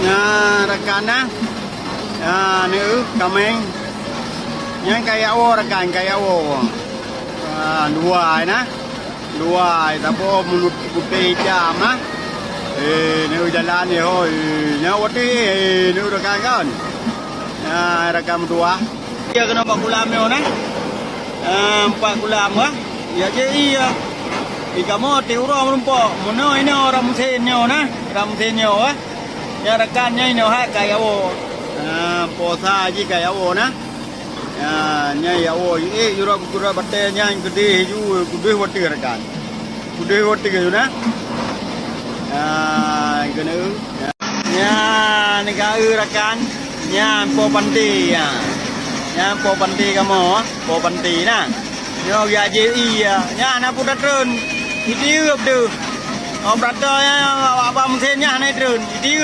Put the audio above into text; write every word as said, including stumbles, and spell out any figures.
Nah, rakan nah. Nah, ni kameng. Nyang kaya wo rakan, kaya wo. Ah, dua na. Dua, tapi menut putih jam na. Eh, ni jalan ni ho. Eh, nyawa ti, eh, ni rakan kan. Nah, rakan dua. Dia kena empat kulam nyoe nah. Ah, empat kulam wah. Ya je iya. Di kamoe ti uroe meureumpok. Meunoe inoe orang mesin nyoe nah. Orang mesin nyoe wah. Nya rakan nya inoe hai ka yawo. Ah, posa ji ka yawo nah. Ya, nya yawo. Eh, jurah-jurah batée nya keudeh ju, keudeh watée rakan. Keudeh watée ju nah. Ah, kena. Ya, ni ka rakan. Nya po panti ya. Nya po panti kamoe, po panti nah. Nyoe ya je iya. Nya na putra treun. Itiup tu. Oh, berata ya, awak abang mesin nya na treun. Itiup.